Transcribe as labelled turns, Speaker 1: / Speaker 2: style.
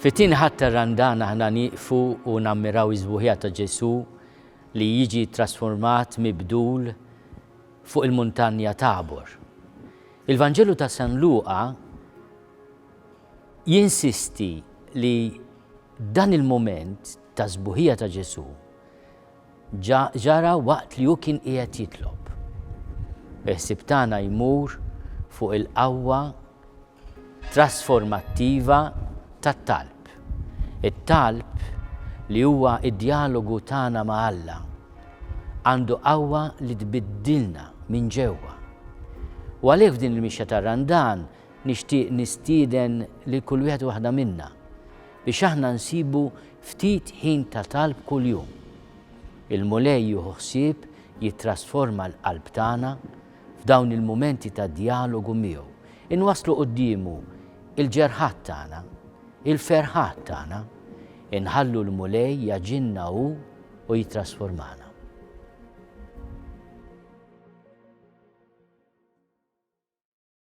Speaker 1: Fit-tieni Ħadd tar-Randan aħna nieqfu u nammiraw is-sbuħija ta' Ġesù li jiġi trasformat, mibdul, fuq il-muntanja Tabor. Il-Vanġelu ta' San Luqa jinsisti li dan il-mument ta' sbuħija ta' Ġesù ġara waqt li hu kien qiegħed jitlob. Il-ħsieb tagħna jmur fuq il-qawwa trasformattiva tat-talb. It-talb, li huwa d-djalogu tagħna ma' Alla, għandu qawwa li tbiddilna minn ġewwa. U għalhekk f'din il-mixja tar-Randan nixtieq nistieden lil kull wieħed u waħda minna biex aħna nsibu ftit ħin ta' talb kuljum. Il-Mulej jieħu ħsieb jittrasforma l-qalb tagħna f'dawn il-mumenti ta' djalogu miegħu. Inwasslu quddiemu il-ġerħat tagħna, il-ferħat tagħna. Inħallu l-Mulej jagħġinna hu u jittrasformana.